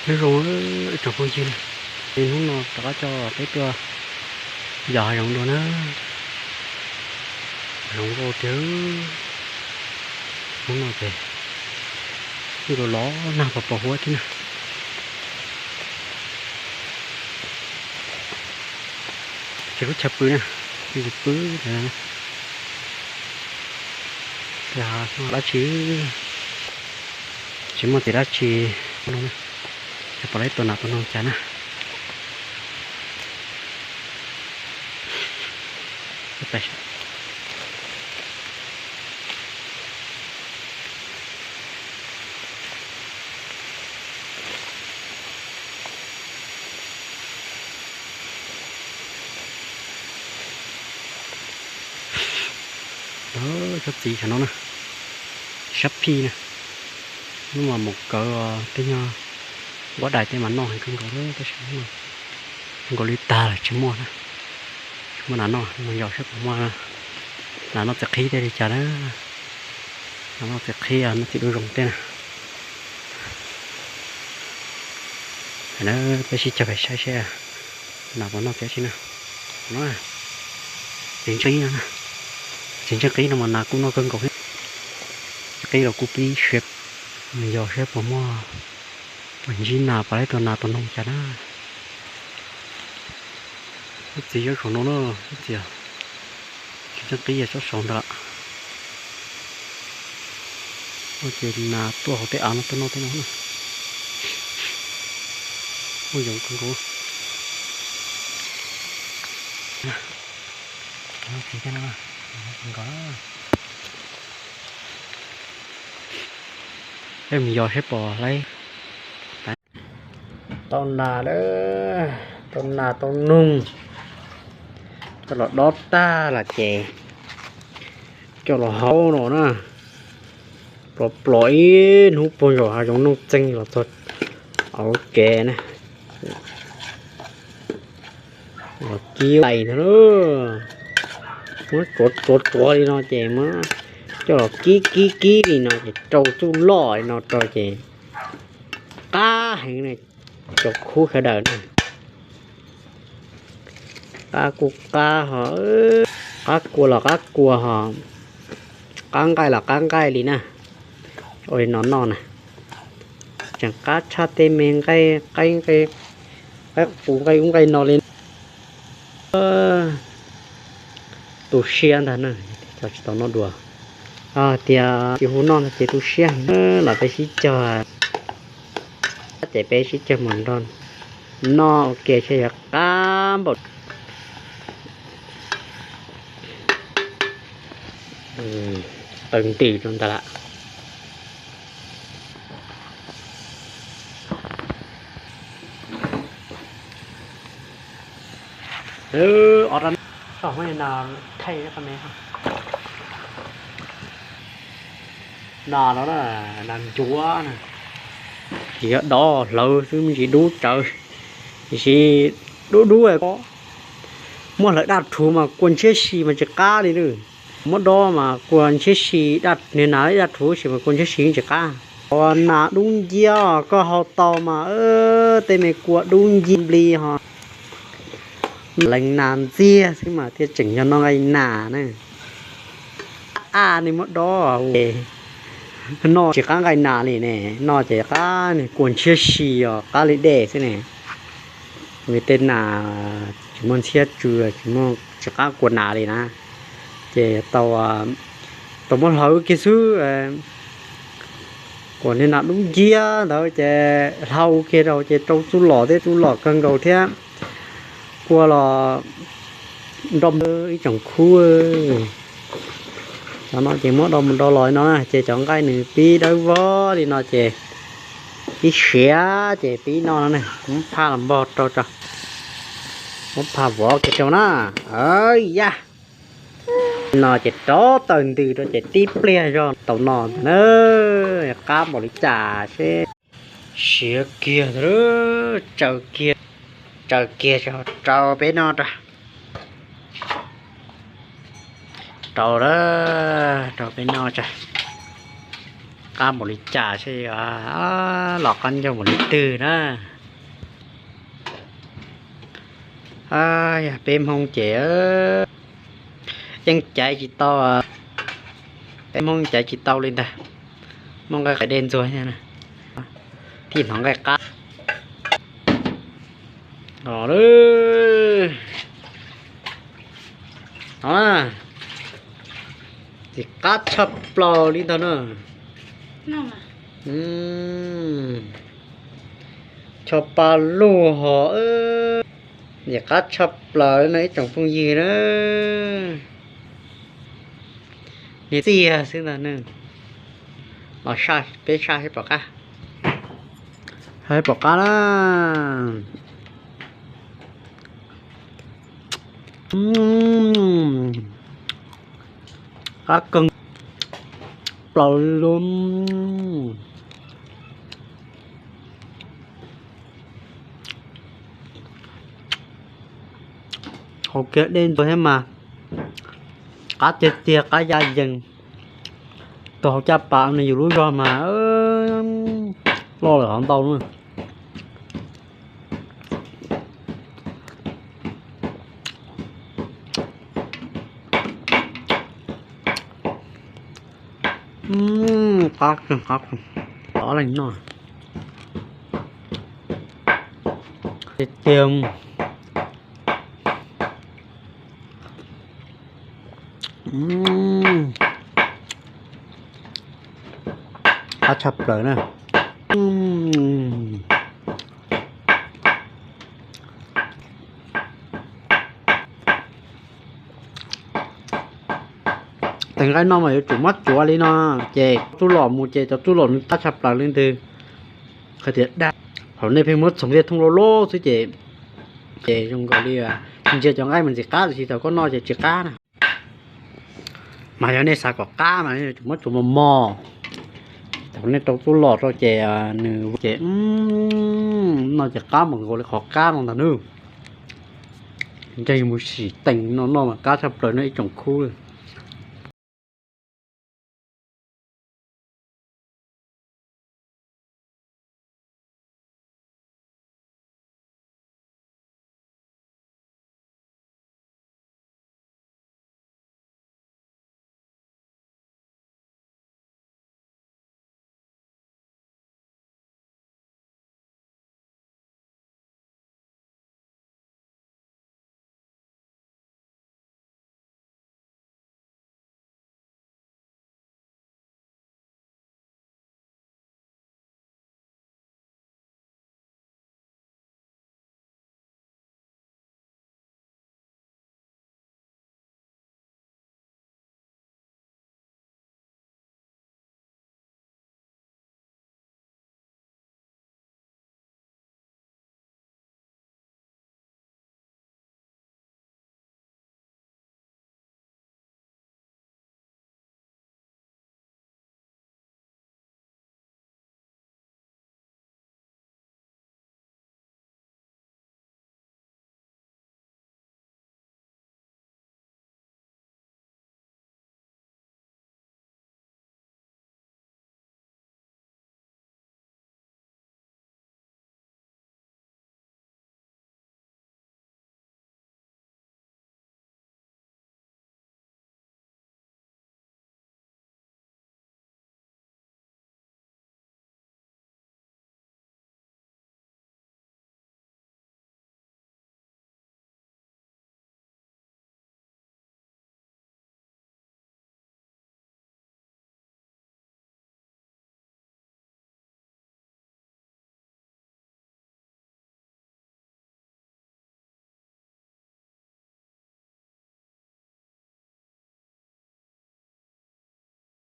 Nyob zoo ib tsoom phooj ywg, hnub no rov qab coj peb tuaj yos hav zoov dua na. Hav zoov zoo tiag, hnub no ces los los nag pos pos huab thiab na. Ces lub chaw pw na, pw pw dab tsi, tsis muaj txiv dab tsi no, ces pom lawv tua nas tua noog cas na. Tsob txiv saum no na, sab phij na, hnub mas mus kawv tej nyuag npua dais tej mas noj heev kawg nkaus, tab sis hnub no zoo nkaus li tag lawm tsis muaj na, tsis muaj nas noj, mus yos saib puas muaj nas noj txiv qhib tej li cas na. Nas noj txiv qhib, noj txiv duab zoo tej na. Peb sib caug pem saib seb nas puas noj txiv tsi na. Txiv ntseej qib no, txiv ntseej qib no mas nas kuj noj kawg nkaus thiab. Txiv qib los kuj pib siav, yos saib puas muaj, puas ntsib nas, puas laib tua nas tua noog cas na. Lub txiv nyob saum no na, lub txiv, txiv ntseej qib yog tsob saud ntag lawm. Ces nas tuaj hauv tej av no tuaj noj tej no na. Muaj yoov kawg nkaus. Peb mus yos saib pom laib. Tau nas lawm, tau nas tau noog, coj los dob tag lawm ces coj los hau no na. Plos plos ib hnub puag saum hav zoov nuj txeeg los txog hauv kev na. Los kib lais ntag lauj. Muab tsuav tsuav tsuav li no ces muab coj los kib kib kib li no ces rau txuj loj li no rau ces qab heev na, cov khub sawv daws na. Qab kuj qab ho, qab kua los qab kua ho, qab nqaij los qab nqaij li na. Ua li no noj na, tseem qab tshaj tej me nqaij, qaib, qaib qus nqaij ub nqaij no li. Tu siab ntag na, cov tsis tau noj dua. Tias tsis hu noj no ces tu siab heev los peb sib cog, ces peb sib cog mus nrog noj ua ke seb yuav qab npaum. Taws ntws rau ntawd lawm. Nas no na, nas ncuav na, tsis yog dov hlawv xwb, me ntsis dub tsawv, tiam sis dub dub ko. Muab hlawv daj rhuv mas kua ntshiab si mas tsis qab li lawm. Muab dob mas kua ntshiab si, niag nas daj rhuv si mas kua ntshiab si tsis qab. Ua nas dub nciab koj hau tau mas tej me kua dub nciab nplig ho. Leej nas ntxiag xwb mas thiaj tseem yog noj nqaij nas na. A, nej muab dob noj tsis qab nqaij nas li ne, noj ces qab niag kua ntshiab si os, qab li dej xwb ne. Vim tej nas tsis muaj ntshiab tsw, tsis muaj, tsis qab kua nas li na, ces tau, tau muab hlawv kiag xwb. Kua niag nas dub nciab ntawd ces hlau kiag rau ces rau txuj lom thiab, txuj lom kawg nkaus thiab. Kua los nroj ib tsoom khub. Cov no ces muab do mus do los li no na, ces cov nqaij nws pib dawb vog li no ces pib siav ces pib noj no ne. Muab phaj los npog rau tso, muab phaj vov kiag rau na. Yaj, no ces rov taws ntws rau ces tib pliag zog tau noj na. Qab npaum li cas seb. Siav kiag, tsaws kiag, tsaws kiag rau peb noj tso. Rau, rau peb noj tso. Qab npaum li cas seb los qab ncauj npaum li twg na. Yog peb Hmoob ces yeej caiv tsis tau, peb Hmoob caiv tsis tau li ntag. Muaj nqaij qais dej ntxuag thiaj hnov nqaij qab. Ntxim qab tshaj plaws li ntag na. Tshaj pa lug hos. Ntxim qab tshaj plaws no ib tsoom phooj ywg na. Niag txiag xwb ntag na. Los peb saj seb pom qab, seb pom qab na. Qab kawg plaws li. Haus kiag dej ntxuag thiab mas qab tiag tiag, qab ya yees. Tus hauv caj pas no yus lub zog mas loj lawm hov ntau na. Qab kawg, qab kawg, ob leeg noj tiag tiag. Qab tshaj plaws na. Tes nqaij no mas yuav tsum muab tsuav li no, ces tub los mus ces cov tub los nws qab tshaj plaws li ntawd. Qhov tias dag, thaum nej pheej muab txhoov thiaj thooj loj loj xwb ces, ces zoo nkaus li ntsia cov nqaij mas ntxim qab, tiam sis thaum koj noj ces tsis qab na. Mas yog nej xav kom qab mas yuav tsum muab tsuav mos mos. Thaum nej rau tub los rau ces nws ces noj ces qab mas nkaus li qhov qab no ntag nawb. Ntseeg mus sim tees no noj mas qab tshaj plaws no ib tsoom khub.